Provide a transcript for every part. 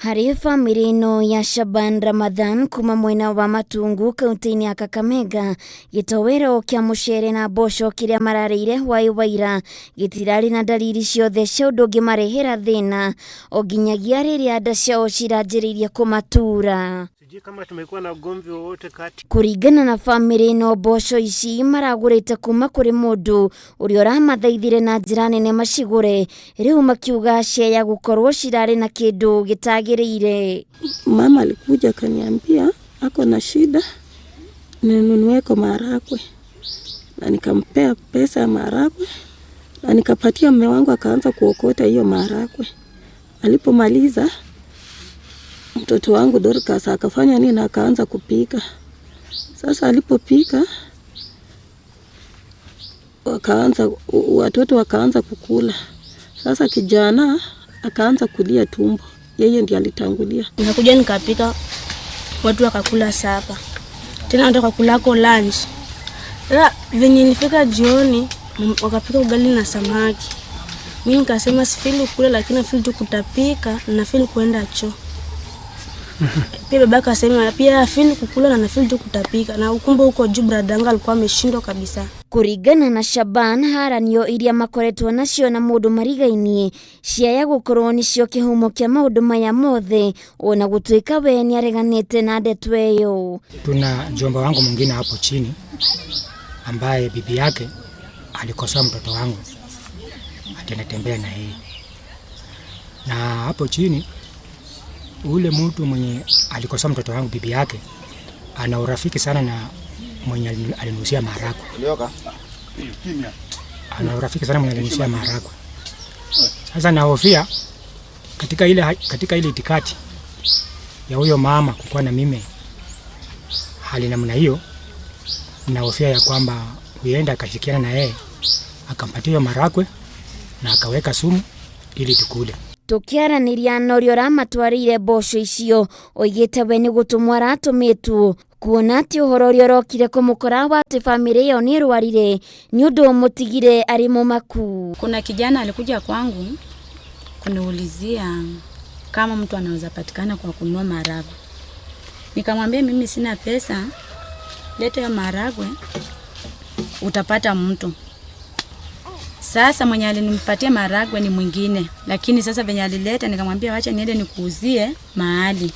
Harĩ bamĩrĩ ĩno ya Shaban Ramadhan kuma mwena wa Matungu kaunti-inĩ ya Kakamega, gĩtowero kĩa mũcere na mboco kĩrĩa mararĩire hwaĩ wa ira gĩtirarĩ na dalili ciothe cia ũndũ ũngĩmarehera thĩna o nginyagia rĩrĩa nda ciao ciranjĩrĩirie kũmatura. Sijui kama tumekuwa na ugomvi wowote kati Kũringana na bamĩrĩ ĩno, mboco ici maragũrĩte kuma kũrĩ mũndũ ũrĩa ũramathaithire na njĩra nene macigũre, rĩu makiuga ciaya gũkorwo cirarĩ na kĩndũ gĩtagĩrĩire. Mama alikuja akaniambia ako na shida ninunueko maharagwe, na nikampea pesa ya maharagwe na nikapatia mume wangu, akaanza kuokota hiyo maharagwe. Alipomaliza, mtoto wangu Dorcas akafanya nini, akaanza kupika. Sasa alipopika, watoto wakaanza kukula. Sasa kijana akaanza kulia tumbo, yeye ndiye alitangulia. Nikakuja nikapika, watu wakakula supper, tena watu wakakulako lunch. Sasa venye ilifika jioni, wakapika ugali na samaki. Mimi nikasema sifeel kula, lakini nafeel tu kutapika na nafeel kuenda choo. Pia baba akasema pia feel kukula na nafeel tu kutapika, na ukumbe huko juu brother yangu alikuwa ameshindwa kabisa. Kũringana na Shaban, haranio iria makoretwo nacio na mũndũ marigainie ciaya gũkorwo nĩcio kĩhumo kĩa maũndũ maya mothe, ona gũtuĩka we nĩareganĩte na ndeto ĩyo. Tuna mjomba wangu mwingine hapo chini ambaye bibi yake alikosoa mtoto wangu ati anatembea na yeye, na hapo chini ule mtu mwenye alikosoa mtoto wangu, bibi yake ana urafiki sana na mwenye aliniuzia maharagwe, ana urafiki sana mwenye aliniuzia maharagwe. Sasa nahofia katika ile itikadi ya huyo mama kukuwa na mimi hali namna hiyo, nahofia ya kwamba huenda akashikiana na yeye, akampatia hiyo marakwe na akaweka sumu ili tukule. Tũkĩaranĩria na ũrĩa ũramatwarĩire mboco icio, oigĩte we nĩ gũtũmwo aratũmĩtwo, kuona atĩ ũhoro ũrĩa ũrokire kũmũkora wa atĩ bamĩrĩ ĩyo nĩ ĩrwarire nĩ ũndũ ũmũtigire arĩ mũmaku. Kuna kijana alikuja kwangu kuniulizia kama mtu anaweza patikana kwa kununua maharagwe. Nikamwambia mimi sina pesa, leta hiyo maharagwe utapata mtu. Sasa mwenye alinipatia maharagwe ni mwingine, lakini sasa venye alileta nikamwambia wacha niende nikuuzie mahali.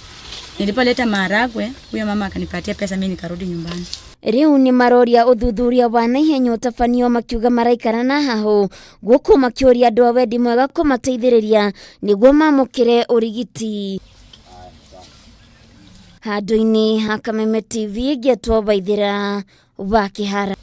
Nilipoleta maharagwe, huyo mama akanipatia pesa, mimi nikarudi nyumbani. Rĩu nĩ maroria ũthuthuria wa naihenya ũtabanio, makiuga maraikara na hahũ gũkũ makĩũria andũ a wendi mwega kũmateithĩrĩria nĩguo mamũkĩre ũrigiti. Handũ-inĩ ha Kameme TV, ngĩetwo Waithĩra wa Kĩhara.